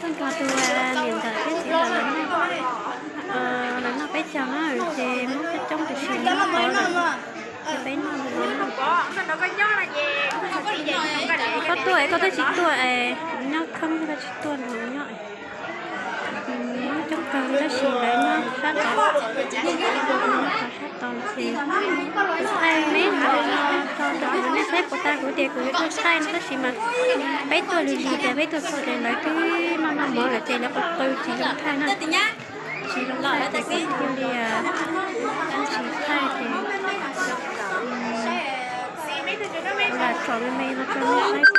Tuaj nrog tus niam ntawm thiab txiv ntawm lawv noj, lawv noj peb caug na, ces muab coob coob tiam sis noj tau lawm, ces peb noj li no. Koj tuaj es koj twb tsis tuaj es, nyob khoob koj tsis tuaj nrog nyob. Nyob coob kawg tab sis lawv nyob sab tod, sab tod ces kuv thaij me ntawd no rau nej saib puas tag, kuv tias kuv yuav tuaj thaij no tab sis mas peb tuaj lig lig ces peb tuaj txog ces lawv twb noj noj mov lawm ces lawv qw qw tsis zoo thaij na. Tsis zoo thaij ces kuv thiaj li tsis thaij ces lam tsom me me no rau nej saib.